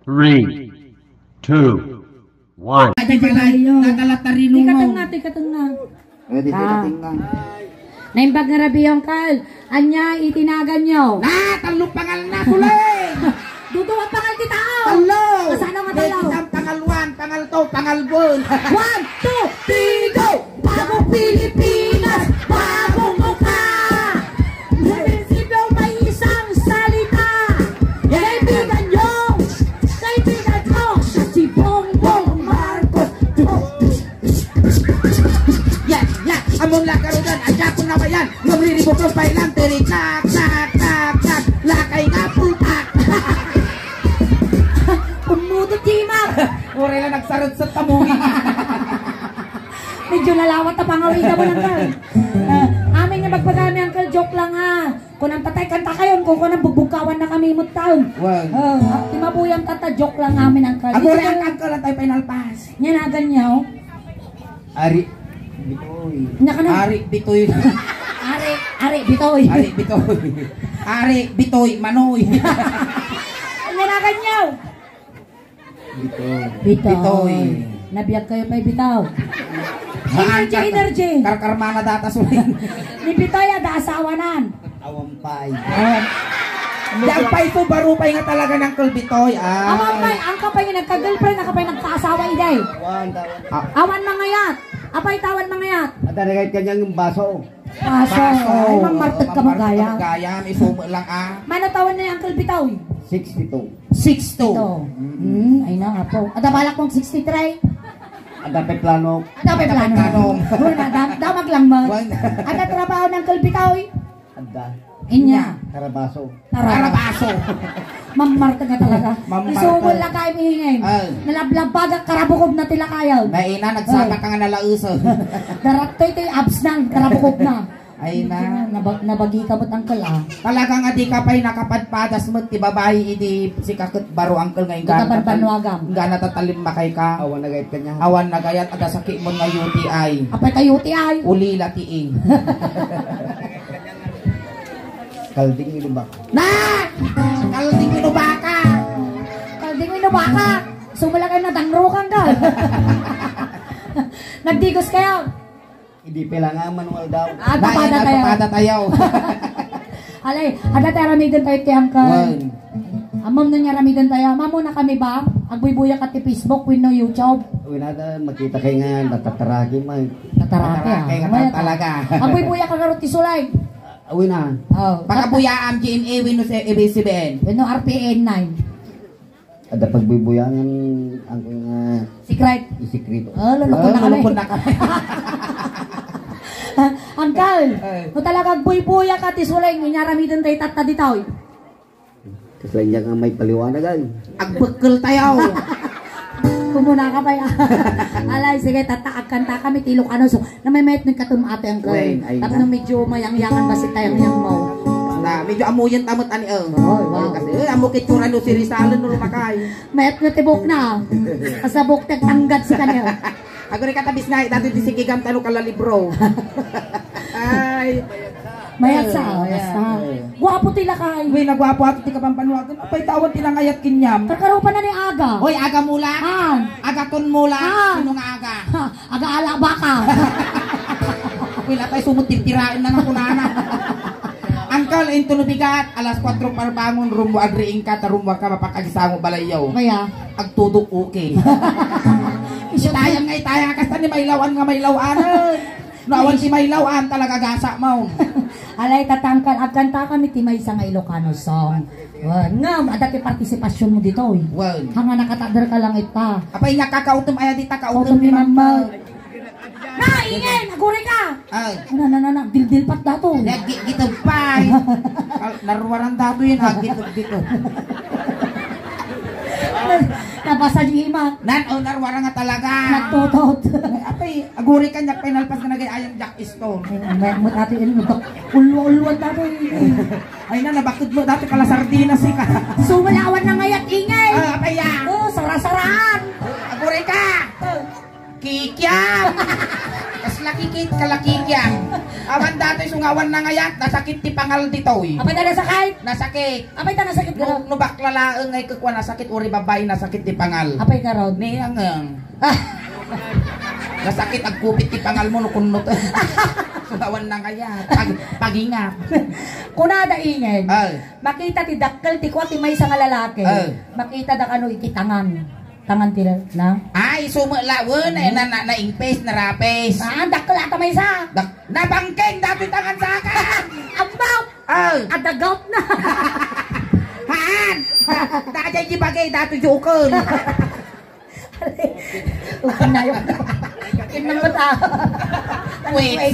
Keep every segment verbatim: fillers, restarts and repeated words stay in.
Three, two, one. Adi, adi, adi, adi, nadala ta rinungaw. Tikatengnga, tikatengnga. Eh, di Ah. tikatengnga. Naimbag nga rabii, Uncle. Ania iti naganyo? Na, tallo pangal na, Suleng! Duduwa pangal ti tao. Tallo! Kasano nga May tallo? Isang pangal one, pangal two, pangal one. One, two, three, go! Bagong Pilipinas, bagong mukha! Prinsipyo, may isang salita. Kaibigan nyo, kaibigan nyo, si Bongbong Marcos. Yan, yan, amon la karudan, adya ko na ba yan? Ngem liribo ko pa ilan, tiri, tak, tak, tak, tak, lakay nga putak. Umudot, Jima. Uray la nagsarutset ta muli. Medyo nalawat ta pangawida mo, Uncle. Ah, amin nga magbagami, Uncle, joke lang, ha. Kunam patay kanta kayon, kung kunam bugbugkawan na kami mo taon. Wan. Ah, ah, ti mabuyam tata, joke lang amin, Uncle. Agora Dito ang ka- Uncle, ang tayo pinalpas. Nia naganyo. Ari Bitoy. Nia ka na. Ari Bitoy. Ari, Ari Bitoy. Ari Bitoy. Ari Bitoy, Manoy. Nia naganyo. Bitoy. Bitoy. Bitoy. Nabiag kayo pay bitaw. Energy, energy. Karkarmana data, Suleng. Ni Bitoy, ada asawanan. Awan pay. Awan. Diyan pay ito, baro pay nga talaga ni Uncle Bitoy. Ay. Awan pay, ang kapay nga nagka-girlfriend, ang kapay nagkaasawa, iday. Awan, awan. Ah. Awan mangayat. Apay tawan mangayat. Ada na kahit kanyang baso. Baso. Baso. Ay, mammarteg ka magayam. Mammarteg ka magayam. Isumo lang, ah. Mano taon na ni Uncle Bitoy? Sixty-two. Sixty-two. Ito. Mm, ay na, apo. Ada balak mong sixty-three? Ada pay plano. Ada pay plano. Ada pay plano. Wala, dam-, damag lang mo. Wala. Ada trabaho ni Uncle Bitoy? Ada. Inya. Karabaso. Tara. Karabaso. Mammarteg ka talaga. Mammarteg. Isugol na kayo, mihingin. Ah. Nalablabagak, karabukob na ti lakayaw. Naina, nagsabak ka nga nalausog. Darattoy ti abs na, karabukob na. Ay na. Naba-, nabagi ka mo't, Uncle, ah. Talaga nga di ka pay nakapadpadas met ti babai idi sika ket baro, Uncle, nga inggana Ita banbanwagam. Inggana tatalimmakay ka. Awan nagayat kanya. Awan nagayat, ada sakit mo nga U T I. Apay ta U T I? Ulila ti i. Kalding inubak. Na! Kalding inubaka! Kalding inubaka! Sumula kayo, nadangrukan ka. Nagdigos kayo. Hindi pala nga manual daw. Ah, Nay, papada tayo. Papada tayo. Alay, ada tayo ramiden tayo ti Uncle. Wan. Amam na niya ramiden tayo. Mamo na kami ba? Agbuybuya ka ti Facebook, wenno YouTube. Winada, makita kayo nga, natataraki man. Tataraki, ah. Tataraki nga talaga. Agbuybuya ka garot ti Suleng. Awin na. Oh. Pakabuyaam G M A, wenno sa A B S C B N. Wenno R P N nine. Ada pagbuybuyangan ang, ah, Secret. Secret. Oh, lulukon na kami. Lulukon na kami. Uncle, Ay. No talaga agbuybuya ka ti Suleng, inya ramiden tayo tatta ditoy. Kasla inya nga may paliwanagan. Agbekkel tayo. Kumuna ka pa ya. Alay, sige, tatta, agkanta kami ti Ilocano. So, Namaymayat ni katum ate, Uncle. Wen, ay Tapno na. Medyo mayangyangan basit tayang yang mo. Na, medyo amuyan ta met ani, eh. Oy, wow. Kasi, eh, amo kay itsura no si Rizal no lumakay. Mayat no tibok na. Asa bok ti agtanggad si kanya. Ago ni katabis na, dati ti sigigam tano kala libro. Ay. Mayat sa, Eh, oh, basta. eh. Guwapo ti lakay. Uy, naguwapo ato ti kapampanuatan. Apay tawan ti nangayat kinyam. Kakarupa na ni Aga. Oy, Aga Mula. Ah. Agaton Mula. Ah. Sino nga Aga? Ha, Aga Ala Baka. Uy, lapay sumot tintiraen na ng kunana. Uncle, into no bigat, alas kuwatro parbangon, rumbo agriing ka, ta rumbo ka mapakagisango balayaw. Kaya? Agtudo, okay. Isu- Itayang nga itayang, kasta ni mailawan nga mailawan. No, awan ti mailawan talaga gasa mo. Alay, tatangkal, agkanta kami ti maysa nga Ilocano song. Wen, ngem, adda ti partisipasyon mo ditoy. Wen. Hanga nakatader ka lang ita. Apay nga kakautom aya dita, kautom Kautom ni ni Mama. Mama. Na, ingay, naguri ka. Ay. Ano, na, na, na, dildil pat dato. Naggi-, gitag pay. Al-, naruwaran dato yun, ah, gitag, gitag. Nabasa di ima. Nan, oh, naruwaran nga talaga. Nagtutot. Apay, aguri ka, nyak pinalpas nga nagay ayang Jack Stone. Ay, ang mayat mo, tato, yun, ulo-uluan, tato, eh. Ay na, nabakod mo, dati kala sardinas, ika. Sumalawan na ngayat, ingay. Ah, apay, ah. Oh, sarasaraan. Aguri ka. Oh. Kikiam. Kasla kikit, kala kikiam. Awan datoy isu nga awan nangayat, nasakit ti pangal ditoy. Apay ta nasakit? Nasakit. Apay ta nasakit, garod? No, no bakla laeng nga ikekua nasakit, uri babai nasakit ti pangal. Apay, garod? Ni angeng. Ah. Nasakit, agkupit ti pangal mo, no kunno to. Isu nga awan nangayat. Pag-, pagingap. Kunada ingen. Ay. Makita ti dakkel ti kua ti maysa nga lalaki. Ay. Makita da kano iti tangan. Tangan ti la-, na? Ay, isu met lawen, eh, na, na, naingpis, narapis. Ah, dakkel ata maysa. Dak-, nabangking datoy tangan saka. Ambaw! Oh. Adagaw na. Haan! Dajay di bagay, datoy di ukel. Ukel na yun. Kinang mata. Wait. Wait.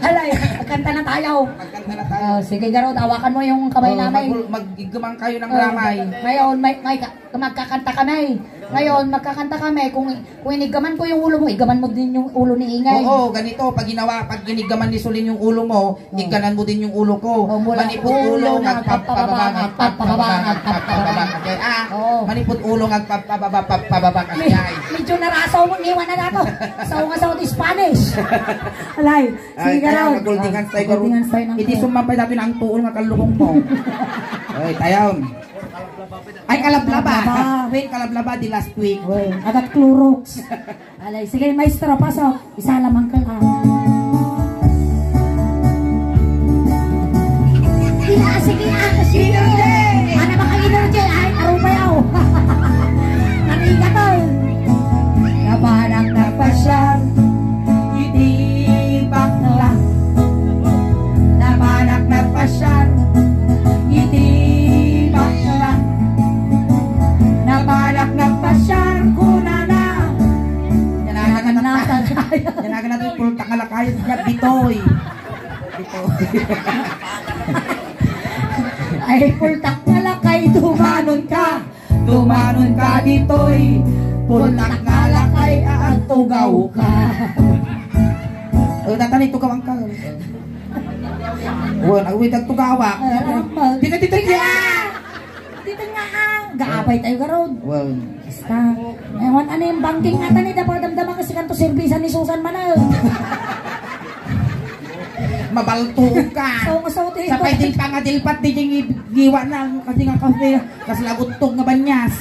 Alay, kanta na tayo. Magkanta na tayo. Oh, sige, garod, hawakan mo yung kamay Oh, namin. Mag-, mag-, igumang kayo ng Oh, ramay. Ngayon, may, may ka-, Magkakanta kami. Ngayon, magkakanta kami. Kung, kung inigaman ko yung ulo mo, igaman mo din yung ulo ni Ingay. Oo, ganito. Pag ginawa, pag inigaman ni Sulin yung ulo mo, Oh. iganan mo din yung ulo ko. Oh, mula Manipot ulo, ulo, agpapababa, agpapababa, agpapababa, agpapababa. Okay, ah. Oo. Manipot ulo, agpapababa, agpapababa. Me-, Okay. medyo narasaw mo, iwan na nato. Sa unga sa Spanish. Alay, Ay, sige, tayo, Garod. mag-holding hands tayo, Garod. Holding hands tayo ng Hindi sumampay dati na ang tuol nga kalubong mo. Ay, tayo. Ay, kalablaba. Kalablaba. Wait, kalablaba, di last week. Well, agat Clorox. Alay, sige, maestro, pasok. Isa lamang ka lang. Sige, ah, sige, ah, sige. Energy! Ano ba kang energy? Ay, arupayaw. Narigat, eh. Napanak na pasyal. Iti bakla. Napanak na pasyal. Iti bakla. Napanak na pasyal. Kunana. Yan ang Yan ang nata-, nata-, yan ang nata-, pultak nga lakay. Yan, bitoy. Bitoy. Ay, pultak nga lakay, tumanon ka. Tumanon ka ditoy, pultak nga lakay, agtugaw ka. O, natani, tugawan ka. Wen, agwid agtugawak. Ah, ma-, Dito, dito, dito. Dito nga, ah. Gaapay tayo, garod. Wen. Basta. Ewan, ano yung banking nga tani, dapat damdama kasi kanto serbisan ni Susan Manal. Mabalto ka. So, so, Sapay din pangadilpat, di ding giwa na, kasi nga kape. Kasla guttog nga banyas.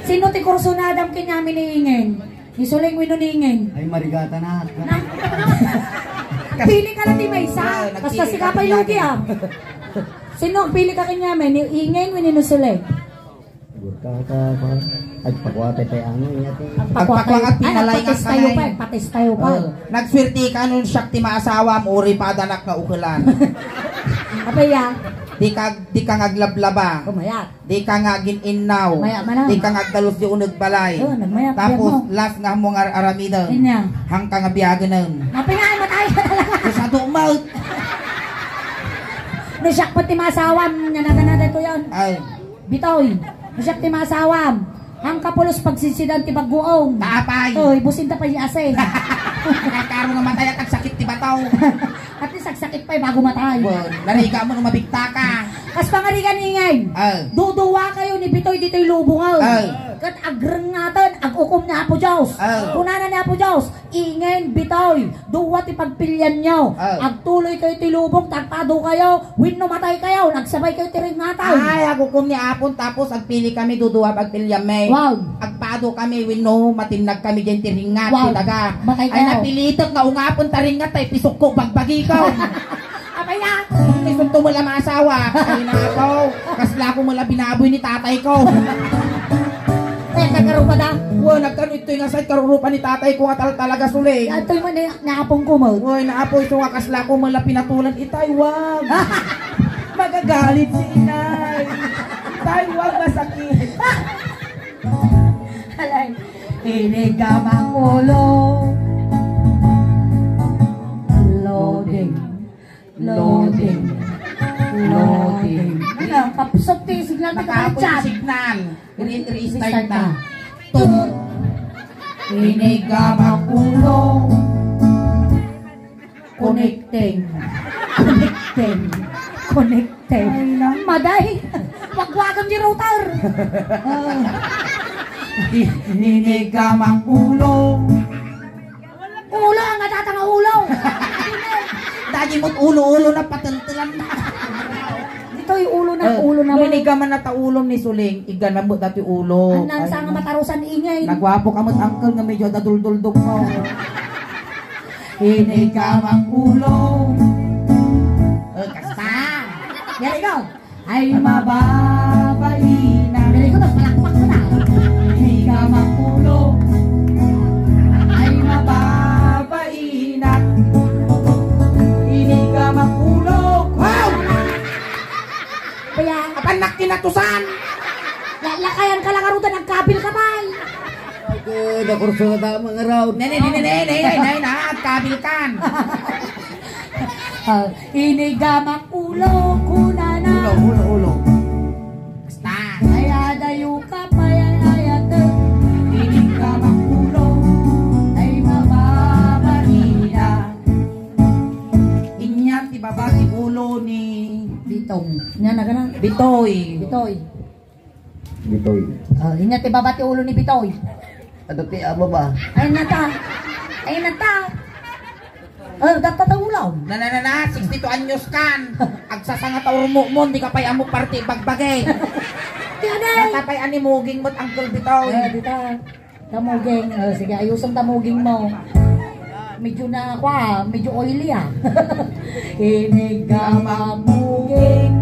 Sino ti kursunadam ken ni Amin ni Ingen? Ni Suling wenno ni Ingen? Ay, marigata na. Na? Pili ka lang ti maysa. Ah, Basta nagpili sika ka pa, Yugi, ah. Sino agpili ka ken ni Amin? Ni Ingen wenno ni Suling? Burka ka, pa. Agpakuha tayo tayo, ano, yati. Agpakuha tayo. Agpakuha at pinalay nga Ay, agpatis tayo sanay. pa, agpatis tayo pa. Oh, nagswerte ka nun siak ti maasawam, uri pa adanak nga ukelan. Apay ya? Di ka, di ka ngaglablaba. Kumayat. Di ka nga agin-innaw. Maya, mana. Di ka nga agdalus di uneg balay. Oh, nagmayat, Tapos, biag mo. last nga mo nga ar-, aramiden. Inya. Hang ka nga biagenem. Apay nga, ay, matay ka talaga. Kusado mo. No siak pa ti maasawam, nga nagana dito yan. Ay. Bitoy, siak ti maasawam. Ang kapulos pagsinsidan ti bagguong. Taapay. Oy, busin ta pay asin. Nakakaro nga matay at agsakit ti bataw. At least agsakit pay bago matay. Well, nariga mo nung mabigta ka. Kas pangarigan, Ingay. Ah. Duduwa kayo ni Bitoy ditoy lubong, ah. Ah. Kat agrengngatan, agukom ni Apo Dios. Ah. Kunana ni Apo Dios, Ingen, Bitoy, dua ti pagpilianyo. Ah. Agtuloy kayo ti lubong, tagpado kayo, wenno matay kayo, nagsabay kayo ti ringngataw. Ay, agukom ni Apon, tapos agpili kami, dudua pagpilianmi. Wow. Agpado kami, wenno matinnag kami diyan ti ringngat, Wow. ti daga. Matay Ay, kayo. napilitek nga ungapon ta ringngat, tay pisok ko, bagbagi ko. Apay na? Isunto mo lang maasawa. Ay, nako. Kasla ko mo lang binaboy ni tatay ko. Ay, kakarupa da? Wa, nagkano ito yung asay karurupa ni tatay ko nga tal-, talaga suli. Ito yung ni, ni Apong ko mo. Wa, ni Apo, ito nga kasla ko mo lang pinatulan. Itay, wag. Magagalit si inay. Itay, wag, masakit. Alay. Inigamang ulo. Loading. Loading. Loading. Ano, kapsok ti signal ti Nakahapon ti signal. Re-, restart na. Tum. Inigamang ulo. Connecting. Connecting. Connecting. Ay, lang. Maday. Wagwagan di router. Inigamang ulo. Ulo, ang atata nga ulo. Dagimot ulo-ulo na, patentelan na. Ditoy ulo na, Eh, ulo na. No, inigaman na ta ulo ni Suling, igana met dati ulo. Annan sa nga matarusan ingay. Nagwapo ka met, uncle, nga medyo dadulduldo mo. Inigaman ulo. Eh, kasta. Yari ko. Ay, mababaina. Dali ko, nagpalakpak ko na. Inigaman ulo. Ay, mababaina. Inigaman ulo. Wow! Kaya, apan nakinatusan. Lalakayan ka lang, arutan, nagkabil ka, bay. Ay, nakurso na tama nga raw. Ne, ne, ne, ne, ne, ne, ne, ne, nagkabil kan. Ah, inigamak ulo, kunana. Ulo, ulo, ulo. Basta. Ay, adayo ka, payayayat. Inigamak ulo, ay mababalina. Inya ti baba ti ulo ni Bitong. Nya na ka na? Bitoy. Bitoy. Bitoy. Ah, inya ti baba ti ulo ni Bitoy. Adu ti amo ba? Ay, nata. Ay, nata. Ah, dagta ta ulo. Na, na, na, na, sixty-two anyos kan. Agsasanga ta urmukmon, di ka pay amo parti bagbagi. Ti anay. Nata pay animuging mo't Uncle Bitoy. Ah, di ta. Tamuging. Ah, sige, ayuson tamuging mo. Medyo na, kwa, medyo oily, ah. Inigamak muging.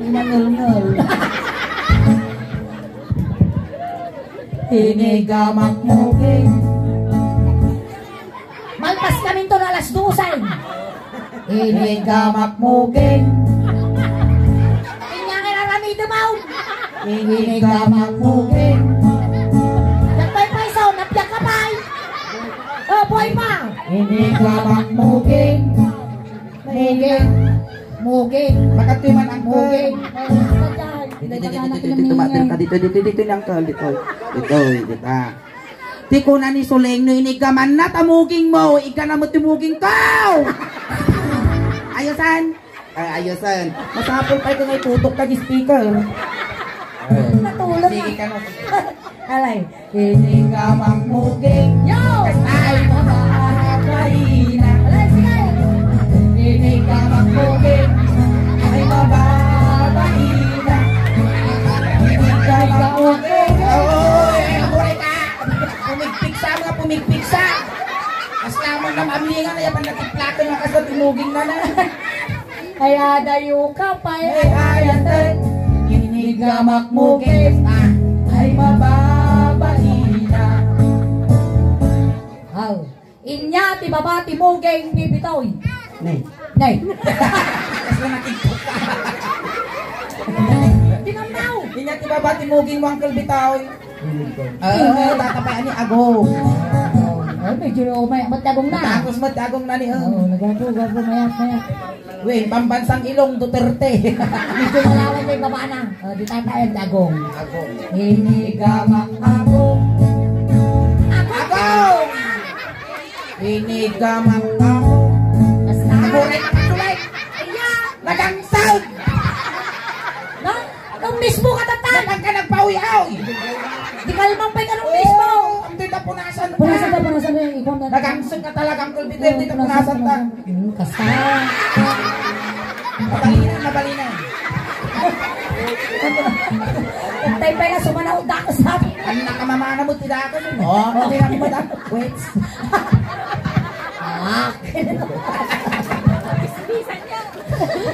Inangulngul. Inigamak muging. Malpas kami to na alas dose. Inigamak muging. Inya nga narami dumaw. Inigamak muging. Nagpaypay sa, napiyak ka pay. Oh, buhay pa. Inigamak muging. Muging. Muging. Makatuy man ang muging. Dito, dito, dito, dito, dito, dito, dito, ni Uncle, dito. Dito, dito. Ti kuna ni Suling, no inigaman na ta muging mo, igana mo ti muging ko! Ayusan? Ay, ayusan. Masapul pay ko nga itutok ka di speaker. Natulog. Sige ka na. Alay. Inigamak muging. Yo! Ay, mababaina. Alay, sige. Inigamak muging. Ay, mababaina. Inigamak muging. Oy, aburay ka. Pumigpigsa, mga pumigpigsa. Mas lamang na maamingan, ay, apan natiplakan nga kasla ti muging na na. Ay, adayo ka pay, ay, ayatan. Inigamak muging. Ay, mababaina. Aw. Inya ti baba ti muging ni Bitoy. Nay. Nay. Kasla nakigpot ka. Tinamnaw. Inya ti baba ti muging mo, Uncle Bitoy. Ah, tatapay ani agong. Ay, medyo may, mat agong na. Matangos mat agong na ni, oh. Oo, nagwapo, gwapo, mayat, mayat. Win, pambansang ilong, Duterte. Medyo malawan na yung baba na. Oh, di tatayan, agong. Agong. Inigamak agong. Agong! Inigamak agong. Basta. Aguray ka patuloy. Ayan. Nagangsag! No? Nung mismo ka tatan. Nagkang ka nagpawi-awi. Di kalmang pa'y ka nung mismo. Oh, ang dita punasan ka. Punasan ka, punasan ka. Ikaw na. Nagangsag ka talagang kulbit. Oo, dita punasan, punasan ka. Hmm, kasta. Mabalina, mabalina. Tay pa nga sumanaw dakas sa. Ang nakamamana mo, tidak ako nun. Oh, okay lang mo, da? Wait. Ah.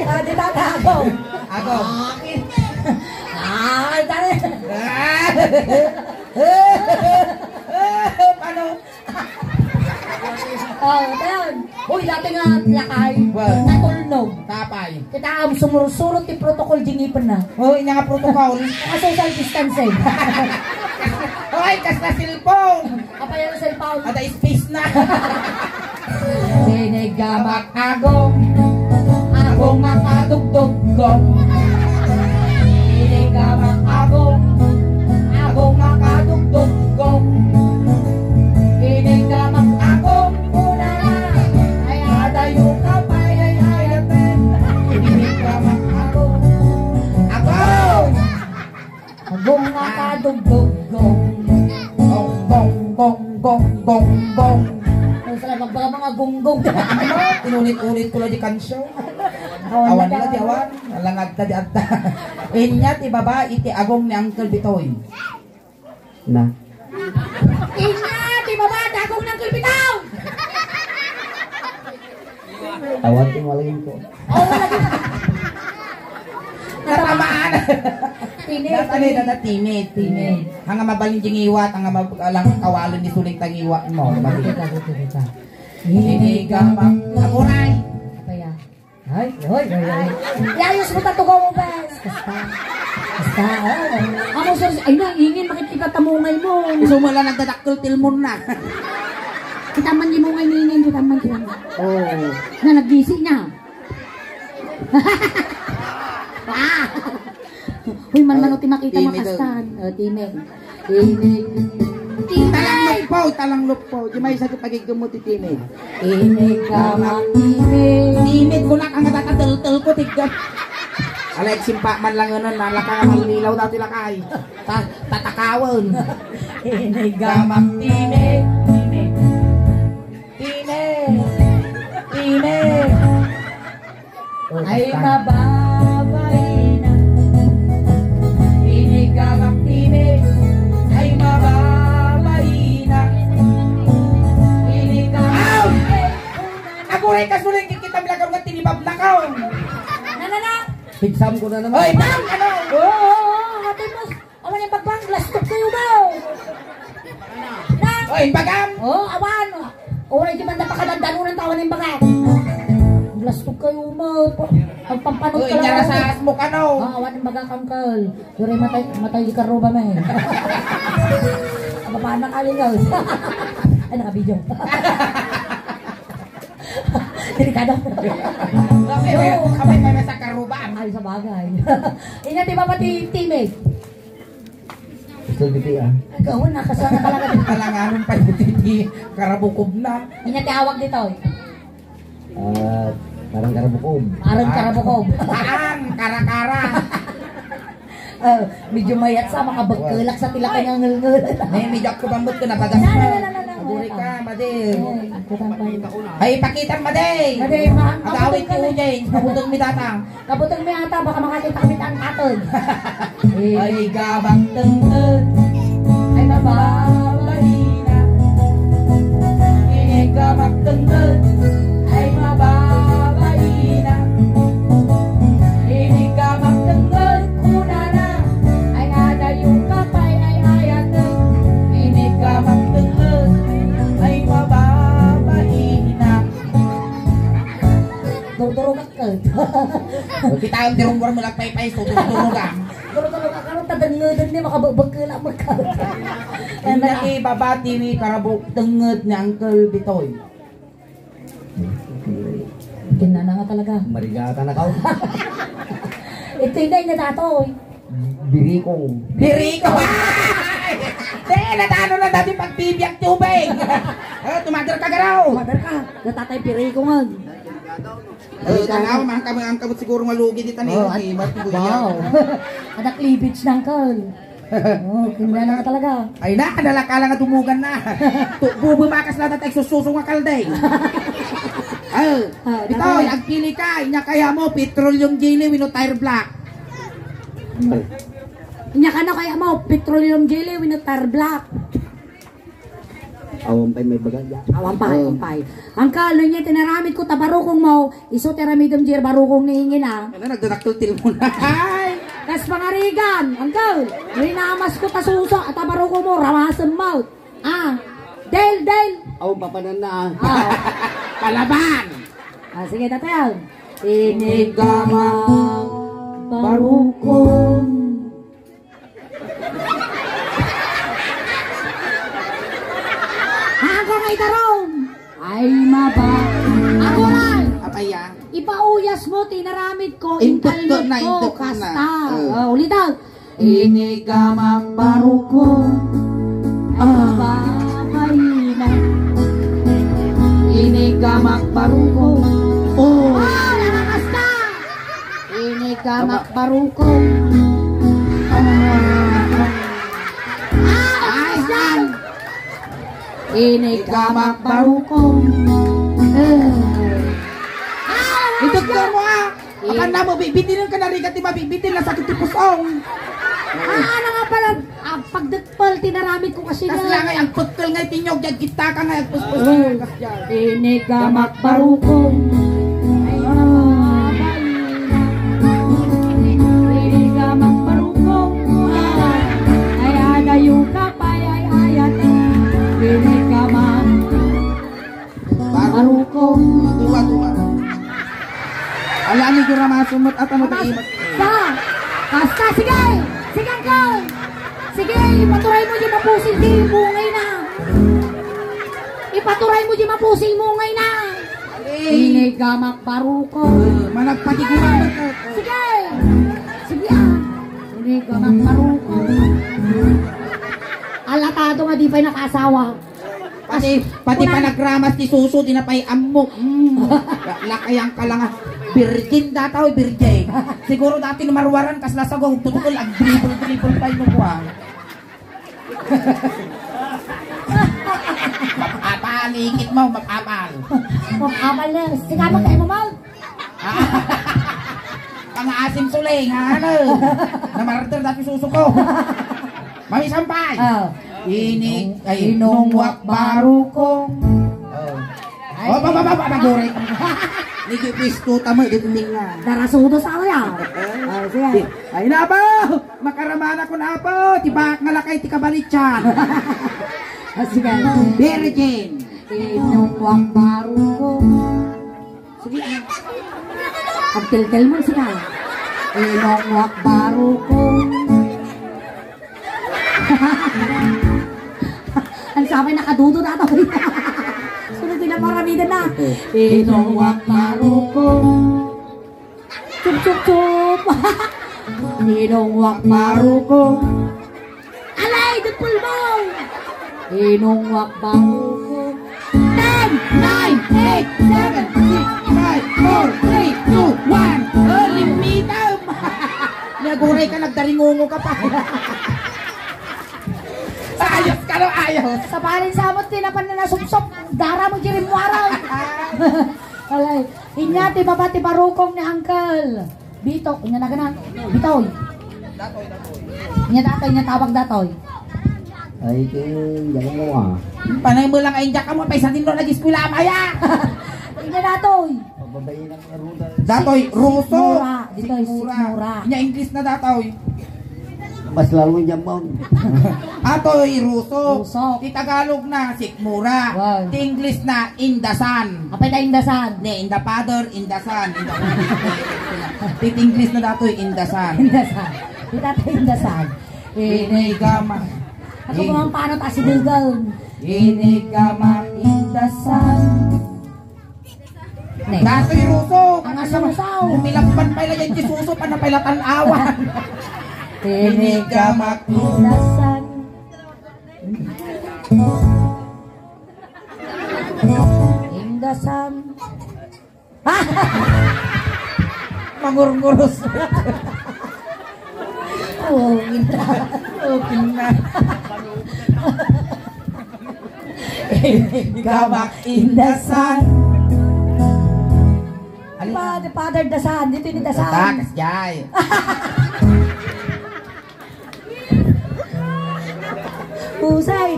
Ah, di ba, ako? Ako. Ah, okay. Ah, dali. Ah. Paano? Oh, tayon. Uy, dati nga lakay, well, natulnog. Tapay. Kita ang sumursurot ti protocol di ngipen na. Oh, inya nga protocol. Ang social distancing. Hoy, kas na cellphone. Apay ang cellphone. Ada space na. Sinigamak agong, agong makadugdugkong. Sinigamak agong, agong makadugdugkong. Inigamak agong kunana, ay adayo ka pay ay ayaten. Inigamak agong, agong! Agong nga kadugdugong. Gong, gong, gong, gong. Gonggong. Ang sarap magbaga mga gonggong. Ano? Inulit-ulit ko lang di kansiyon. Awan Awan na na di daw. Awan. Nalangag ka di adda. Inya ti babae iti agong ni Uncle Bitoy. Na. Inya ti babae ti agong ni Uncle Bitoy. Awan ti malagim ko. Oh, lagi. Natamaan. Timid, Natamaan, timid. Natatimid, timid. Timid. Hanga mabalin di ngiwat, hanga mab-, alang kawalen ni suling ta ngiwat mo. Mali. Kita, kita, kita. Inigamak. Aguray. Apa ya? Ay, ay, ay, ay. Iayos mo ta tugaw mo, bes. Basta. Basta, ay. Amo, sir, ay na, ingin, makikita ta mungay mo. Sumala nagdadakkel ti ilmon na. Kita man di mungay ni ingin, kita man, kita man. Oh. Na, naggisi niya. Ah! Uy, man, mano ti makita timid, makastan. Oh, timid. Timid. Talang luppaw, talang luppaw. Di may sakit pagigum mo ti timid. Timid ka, timid. Timid ko na kang natatatel-tel ko, tigda. Alay, simpa man lang yun, nalaka nga malililaw dati lakay. Ta-, tatakawan. Timid ka, timid. Timid. Timid. Timid. Ay, mababaina. Inigamak tini. Ay, mababaina. Inigamak tini. Aguray ka suling kikita mi lakaw nga tinibablakaw. Na, na, na. Pigsam ko na naman. Oy, bang! Ano? Oo, oo, oo. Ate, mas Awan yung bagbang, lastok kayo ba? Na? Oy, bagam! Oh, awan. Oray di man napakadagdanunan ta awan yung bagam. Lastok kayo mo. Pagpampanot Oy, ka lang. Nyara sa asmo ka, no? Ah, awan yung baga kangkal. Yuri matay, matay di karuba na eh. Baba na kalingaw. Ay, naka-video. Delikado. Kasi may, may, may sa karuba. Ay, sa bagay. Inya, di ba pati timid? Gusto dito, ah. Ay, gawin, nakasana talaga. Talanganon pa yung titi. Karabukob na. Inya ti awag dito, eh. Ah, parang karabukob. Parang karabukob. Parang karakara. Ah, medyo mayat sa, makabagkulak sa tila kanya ngulngul. May medyo ako bambot ko, nabagas na. Na, na, na, na, na. Aguri ka, madi. Ay, ang kutang pa yun. Ay, pakita, madi. Madi, ma-, Agawit ko, Jay. Kabutong mi data. Kabutong mi ata, baka makakita kami ang atod. Ay, gabang tengked. Ay, mababalina. Ay, gabang tengked. Ay, mababalina. Ay, gabang tengked. Kunana. Ay, adayo ka pay, ay, ayat. Ay, gabang tengked. Ay, mababalina. Durdurog Kita ang dirungguran mo lang paypay, so, tuturugan. Pero talaga, ano, tadangedang ni, makabagbag ka lang magka-. Ang nakibabati ni Karabok, tenged ni Uncle Bitoy. Kinana nga talaga. Marigata na ka. Ito yung na, datoy. Birikong. Birikong! Ay! Te, natano na dati pagbibiyak tubig! Ah, tumader ka, garaw! Tumader ka. Natatay Birikong, ah. Ay, tanaw, man kami, ang kamot siguro nga lugi dita ni, Oh, eh, at-, Mark Kuya. Wow. Anak libits na, Uncle. Oh, kinala na talaga. Ay na, kadala ka lang at tumugan na. Tu-, bubumakas lang at exosuso nga kalday. Ah, Ah, bitaw, tama. Agpili ka, inya kaya mo, petroleum jelly, wenno tire black. Inya ka na kaya mo, petroleum jelly, wenno tire black. Awan pay may baga, ya. Awan pay, Oh. awan pay. Uncle, no niya tinaramid ko, tabarukong mo, iso tiramidem di barukong ni ingin, ah. Ano, nagdadakkel til mo na. Ay! Kas pangarigan, Uncle, no inamas ko, tasuso, at tabarukong mo, ramasem mo. Ah, del, del. Awan papanan na, ah. Ah. Palaban! Ah, sige, tatayan. Inigamang barukong. Haan ko nga idarom. Ay, maba. Ako lang. Apaya. Ipauyas mo, tinaramid ko, Intukto intalnod na, ko, intukto na. Kasta. Oh. Oh, ulit daw. Inigamak baruko. Ay, Ah. maba, mahina. Inigamak baruko. Oh. Oh, nakakasta. Ini ka Tama. makbarukong. Ah, Ay, ay, han. Inigamak barukong. Eh. Ito ka mo, ah. Apan namo, bitbitinen ka na rigat, di ba? Bitbitin na sakit ti pusong. Ah, ano nga pala? Ah, pagdetpel, tinaramid ko kasi. Tas na. Lang ay ang pekkel nga itinyog, diyan kita ka nga, agpuspos ka nga, kas diyan. Inigamak barukong. Ay, ah. Inigamak barukong. Ay, adayo ka pa, ay, ay, ay, ay. Inigamak. Barukong. Duwa, duwa. Ala ni Gura masumot at ano ta imot. Sa, basta, sige! Sige, Uncle! Sige, ipaturay mo di mapusing di mungay na. Ipaturay mo di mapusing mungay na. Inigamak barukong. Eh, managpatiguran ka. Sige! Sige, ah. Inigamak barukong. Alatado nga di pa'y nakaasawa. Pati, pati panagramas ti suso, di na pay ammo. Mm. La-, lakayang ka lang, ah. Virgin dataw, virgin. Siguro dati no marwaran, kasla sago, tutukol, ag-dribble-dribble pa yun, ah. Mapapal, ikit mo, mapapal. Mapapal na. Sige, magkain mo, Mal. Pangaasim suling, ano? Namarder dati suso ko. Mami Sampay. Ah. Ini, ay, inungwak barukong. Oh. Ay. Oh, ba, ba, ba, ba, ba, gore. Nigi pisto tama, di tuming nga. Darasudo sa ya. Ah, sige. Ay, na ba? Makaramana ko na po. Tibak nga lakay, ti kabalitsa. Ah, sige. Virgin. Inungwak barukong. Sige, ah. Agteltel mo, sige. Inungwak barukong. Ang sabay nakadudo na to. Sunod nila paramidan na. Inungwak barukong. Chup, chup, chup. Inungwak barukong. Alay, the full ball! Inungwak barukong. Ten, nine, eight, seven, six, five, four, three, two, one. Oh, limitam! Naguray ka, nagdaringungo ka pa. Ayos ka, no? Ayos. Sa parin sa amot, tinapan na nasupsop. Dara mo, jirim mo araw. Alay. Inya, ti baba, ti barukong ni Uncle. Bito, inya na gana. Bitoy. Inya datoy, inya tawag datoy. Ay, iti, galing mo, ah. Panay mo lang, ay, diyak ka mo, paisanin mo, nag-eskwela, maya. Inya datoy. Pababain ang aruda. Datoy, ruso. Sikmura, ditoy, sikmura. Inya English na datoy. Mas lalo niya, ma'am. Atoy, ruso. Ruso. Ti Tagalog na, sikmura. Wow. Ti English na, indasan. Apay ta indasan? Ne, in the father, indasan. In the father. Ti English na datoy, indasan. Indasan. Ti tatay indasan. Inigama. Ako mo ang paano ta si Google. Inigama, indasan. Ne. Datoy ruso. Ang asusaw. Umilagpan pa ila yan, Jesuso, pa na pa ila tan-awan. Inigama, indasan. Indasan. Mangurnguros. Oh, inda. Oh, inda. Gamak indasan. Father, Father Dasan. Dito ni Dasan. Takas, jay. Usay.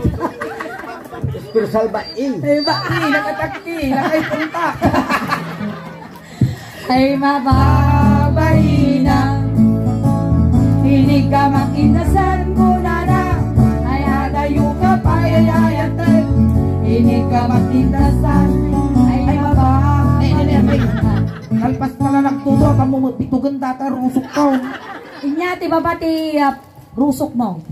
Espiritual ba, eh? Eh, ba, eh, nakatakti, nakaipunta. Ay, mababaina. Inig ka makindasan ko na na. Ay, adayo ka pa, ay, ay, ay, ay. Inig ka makindasan. Ay, mababaina. Kalpas pala nagtuto, kamu mabitugan data, rusok ka. Inya, ti baba ti, ah, rusok mo.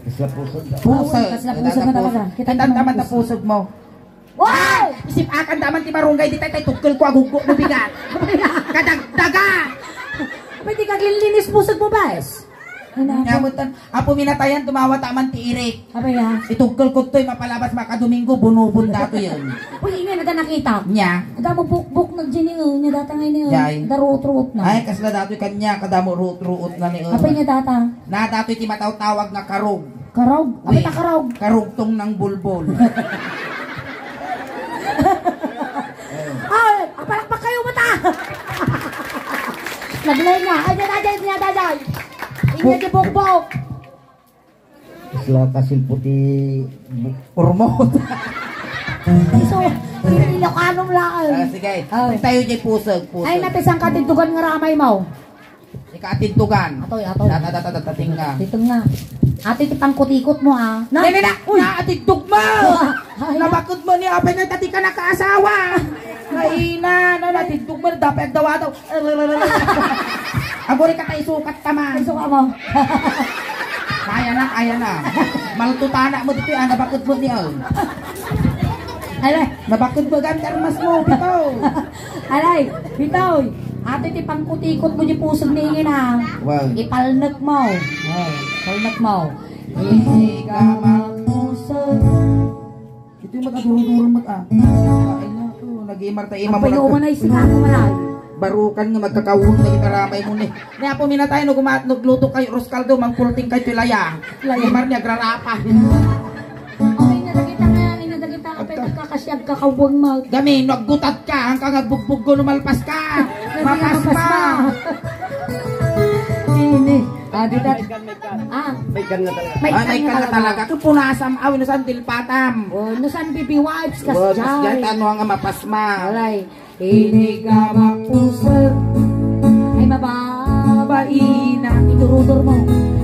Kasla pusod. Pusod. Kasla pusod na talaga. Kita naman ta pusod mo. Wow! Isip akan daman ti barunggay di tay, tay tukkel ko aguggo no bigat. Kadagdaga! Pwede ka linis pusod mo, bes? Ay, na. Nga mo tan-, apo minatayan, tumawa taman ti irik. Apa ya? Itugkel ko to'y mapalabas makadomingo, bunubon dato yan. Uy, ingay, nada nakita. Nya? Ada mo bukbok na dyan yun. Nya data nga yun. Jay. Ada ruot-ruot na. Ay, kasla dato'y kanya, kadamo ruot-ruot na ni, oh. Apa niya data? Na dato'y ti matawtawag nga karog. Karog? Abi ta karog? Karugtong ng bulbol. Ay, apalakpak kayo mata! Naglay nga. Ay, dyan, dyan, dyan, dyan, dyan. Inya di bukbok. Isla kasil puti bu-, urmot. Iso, Ilocano lang. Ah, sige. Ay. Tayo di pusag, pusag. Ay, napisang katindugan nga ramay mo. Ika atindugan. Atoy, atoy. Data, data, data, tinga. Dito nga. Ate, ti pangkutikot mo, ah. Na, Dali na! Uy! Na, atindog mo! Ay, na. Nabakod mo ni Abay na dati ka nakaasawa! Naina, na, natindog mo, dapat agdawa daw. Aguri ka tayo sukat taman. Ay, suka mo. Kaya na, kaya na. Maltutana mo dito, ah, nabakod mo ni, oh. Ala. Nabakod mo, gantar mas mo, bitaw. Alay, bitaw. Ate, ti pangkutikot mo di pusod ni ingin, ha? Wow. Ipalnek mo. Oh, palnek mo. Hindi ka magpusod. Ito yung makadurong-durong mag-, ah. Ay, naku, nag-iimar tayo, Ang imam mo payo lang. Manay, sinabi mo na. Barukan nga magkakawon na itaramay mo ni. Kaya po minatay, no, guma-, nagluto kayo, Roscaldo, mangkulting kayo, tilaya. Laya. Imar niya, grarapa. Okay, nadagita nga, nadagita nga, pwede ka kasi agkakawang mag- Gami, naggutat ka, ang kang agbugbog ko, lumalpas ka. Mapas pa. Ini. Ah, di ta-, ah, may kan nga talaga. May kan nga talaga. Kung punasam, aw, no saan dilpatam? Oh, no saan bibi wipes, kas jay. Ano ang mapasma? Alay. Ini ka mapusek. Ay, mababaina. Idurudur mo.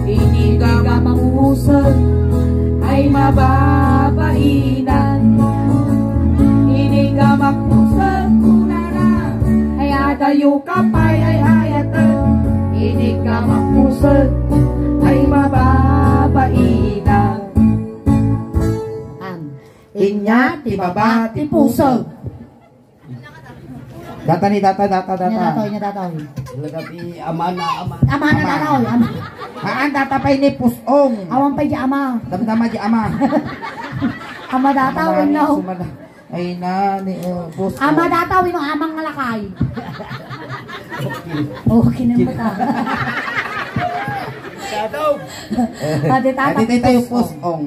Ini ka mapusek. Ay, mababaina. Ini ka mapusek. Kunana. Ay, adayo ka pay. Ay, ayaten. Ini ka mapusek. Ay, mababaina. Inya ti baba ti pusek. Data ni data, data, data. Inya data, inya data. Talaga ti ama na, ama. Ama na, ama. Data, ama. Haan data pay ni pusong. Awan pay di ama. Damdama di ama. Ama data, ama wenno. Sumada. Ay na, ni, uh, pusong. Ama data, wenno amang nga lakay. Okay, nang bata. Data. Adi, tata. Adi, tayo, pusong.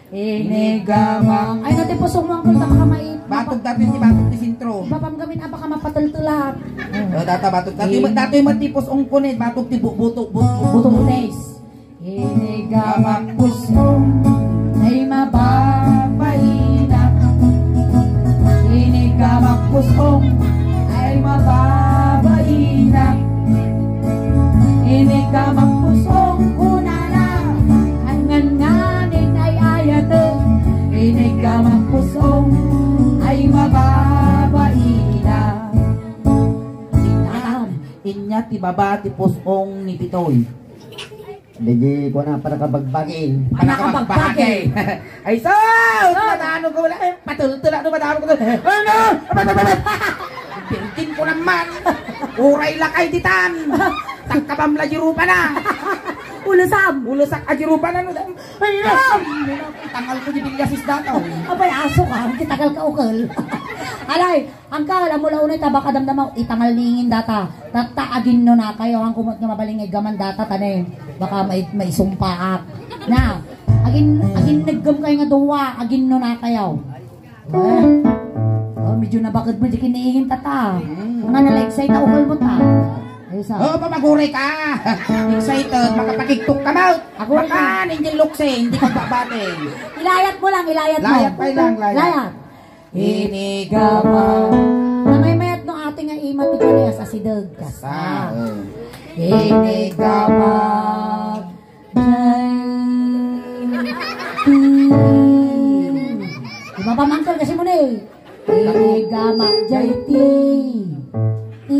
Inigamang. Ay, nati pusong mo, Uncle, baka mai-, Batog dati ti batog ti sentro. Bapam gamin, ah, baka mapatultulat. O, data batog. Dati, In- dati mo ti pusong ko ni, batog ti bu-, buto, buto. Buto, buto. Inigamang pusong ay mababaina. Inigamang pusong ay mababaina. Ini ka mapusong kunana, angan nganin ay ayaten. Ini ka mapusong ay mababaina. Itam, inya ti baba ti pusong ni Pitoy. Digi ko na para kabagbagi. Para kabagbagi. Ay, sus! Sus! Matano ko wala. Eh, patultula no, matano ko. Ano? Virgin ko naman. Uray lakay ditan. Takabam la jirupa na. Ulusam. Ulusak a jirupa na, no? Ay, sus! Tangal ko di bilyasis data, oh. Abay, aso ka. Ang kitagal ka, ukol. Alay, Uncle, ammo la unay ta baka damdama, itangal ni ingin data. Tatta, aginnunakayo, han kumot nga mabalin nga iggaman data, tane. Baka mai-, maisumpaak. Na, agin-, aginneggem kayo nga duwa, aginnunakayo. Eh. Oh, medyo nabaked mo, di kiniingin tata. Mm. Nga nala-excite ako, kalmo ta. Ayos, ah. Oo, pamaguray ka. Excited, makapag-TikTok ka, mouth. Ako rin. Baka, ninja lukse, hindi ka babate. Ilayat mo lang, ilayat mo. Layat pa lang, layat. Layat. Inigama. Namaymayat no ate nga ima ti kanias a sideg. Kasta. Inigama. Jay. Ti. Di ba pamangkal kasi mo na eh? Inigama. Jay ti. Ti.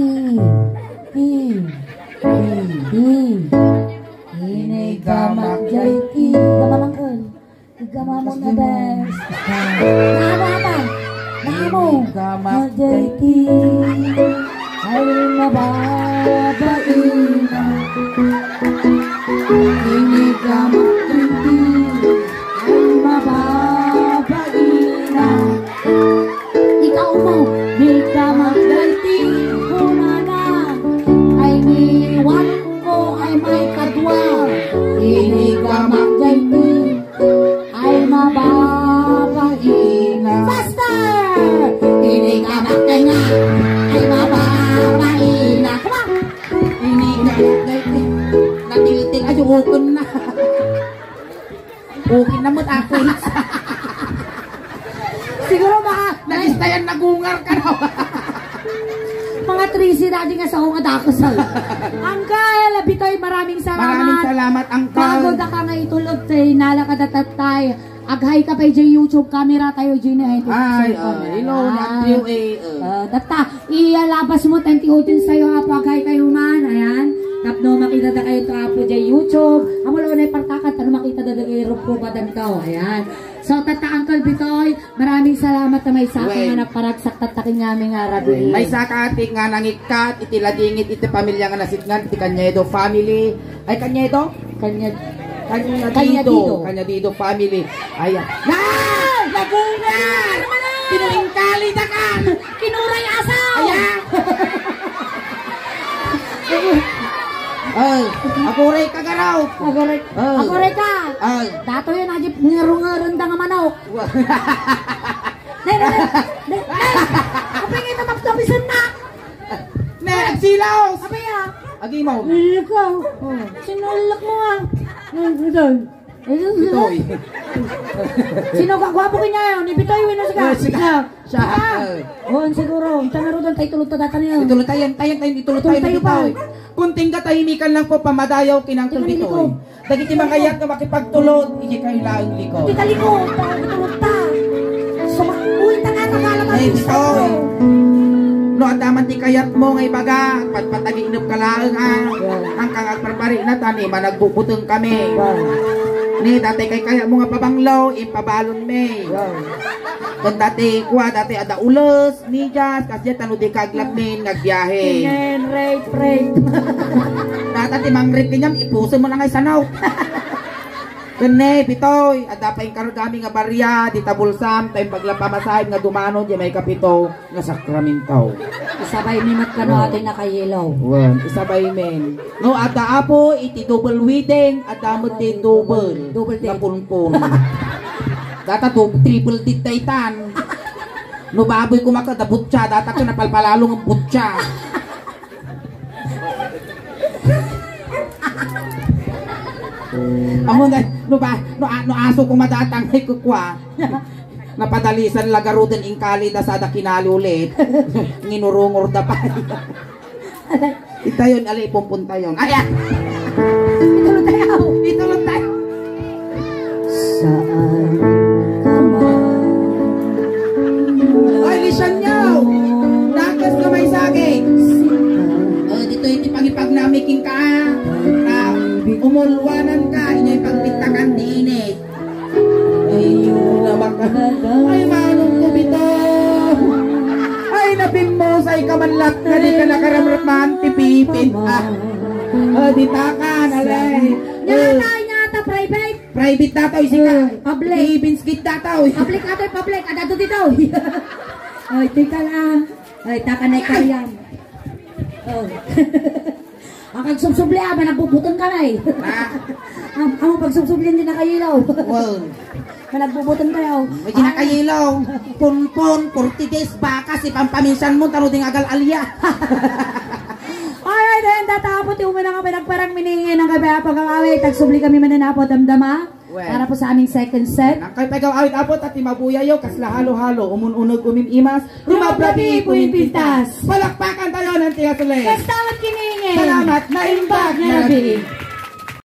Ti. Ti. Ti. Inigama. Jay ti. Di ba pamangkal? Igama mo na, bes. Naamo, ata. Naamo. Igama. Magdayti. Ay, mababaina. Inigama, dayti. Ay, mababaina. Ikaw mo. Igama, dayti. Kunana. Ay, ni Juan ko ay may kadwa. Inigama, dayti. Okay na mo, tapos. Siguro mga, nagistayan, nagungar ka na. Mga trisi dati nga sa akong adakos. Uncle Bitoy, maraming salamat. Maraming salamat, Uncle. Bago da ka nga itulog, tay, nalakad at tatay. Aghay ka pa, J YouTube camera tayo, Jay, na ito. Ay, oh, hello, Nat Q A, oh. Ah, tatta, iyalabas mo, twenty audience tayo, apo, aghay kayo man, ayan. Tapno makita da kayo to, apo, Jay YouTube. Amo lo na ipartakan, tano makita da da kayo, rupo, badan ka, oh, ayan. So, tatta, Uncle Bitoy, maraming salamat na may sa akin Wen. Nga nagparagsak, tatta, kinyami nga rabi. May saka atik nga nangikkat, iti ladingit, iti pamilya nga nasitngan, iti Cañedo family. Ay, Cañedo? Cañed-, Cañadido. Cañadido. Cañadido family. Ay, ah. Na! Nagungar! Pinulingkali na ka! Kinuray asaw! Ay, ah. Ay, aguray ka, garaw. Aguray, Oh. Aguray ka! Ay. Dato yun, agip ngarungaran da nga manok. Wa- Ne, ne, ne, ne, ne. Apay nga ito, maptapisan na. Ne, agsilaw. Apay, ah. Agimaw. Ikaw. Oh. Sinulak mo, ah. Ito. Ito, eh. Sino ka? Gwapo ka niya, yun. Ni Bitoy, wino, sika. Oh, sika. Siya. Ah. Oh, siguro. Ita na rodon, tayo tulog ta datan niya. Itulog tayo, tayo, tayo, itulog tayo, Itulog tayo pa. Bitoy. Kunting katahimikan lang po, pamadayaw, kinang Tingnan Bitoy. Dagiti mangayat nga makipagtulod, iti kayo laeng liko. Iti taliko, ta, iti tulog ta. Suma-, uy, ta nga, ta nga, ta Ay, nga, Bitoy. No, adda man ti kayat mo nga ibaga, patpatagiinep ka laeng, ha? Wow. Ang kang agparbari na, tani, managbubuteng kami. Wow. Ni, dati kay kaya mo nga pabanglo, impabalon mi. Wow. Kung dati, kuwa, dati, ada ules, Medyas, kasdiay ta no di ka aglabmin nga agbiahe. Ingen, rape, rape. Data ti mang-rape kaniam, ipuso mo na nga isanaw. Kenne, Bitoy, adda pay inkargami nga barya, dita bulsam, ta imbag la pamasahem nga dumano, di may kapito nga sakramento. Isabay mi met kano Oh. atoy nakayilaw. Wen, isabay men. No, adda apo, iti double wedding, adda met ti double. Double date. Nga punpun. Data do-, triple date daytan. No baboy koma kada butsa, data ket napalpalalo nga butsa. Amo na, no ba, no, a-, no aso koma data nga ikukua. Napadalisan la garuden inkali da sada kinalulit. Nginurungor da pay. Itayon, ali, ipumpun tayon. Ay, ah! Itulog tayo! Itulog tayo! Saan ka man? Ay, lisan niyo! Dakas na may saging! Oh, dito iti pangipag nami king ka, ah. Na umulwanan ka, inyay pagpintakan ni init. Ay, naman ka. Ay, manong ko bitaw. Ay, napimmusay ka man lat nga di ka nakaramraman ti pipit. Ah, ah, di ta ka, nalay. Nyata, nyata, private. Private dataw, isika. Eh, public. Ibinskit dataw. Public atoy, public. Adado ditaw. Ay, tika lang. Ay, taka na ikariam. Oh. Ang kagsubsubli, ah, managbubuteng ka na eh. Ah. Ang, ang pagsubsubli, hindi nakayilaw. Wow. Managbubuteng kayo. May di nakayilaw. Punpun, forty days, baka si pampaminsan mo, tano ding agal alya. Alright, then, tatapo, ti umuna nga pinagparang miningin ang gabi, apag-awit, tagsubli kami mananapo, damdama. Well, para po sa aming second set. Nang kay pegaw awit apo, tati mabuyayo, kasla halo-halo, umun-uneg, umim-imas, rumabrabi, puminpintas. Palakpakan tayo ng tigas ulit. Kastamat kiningin. Salamat, naimbag na rabi.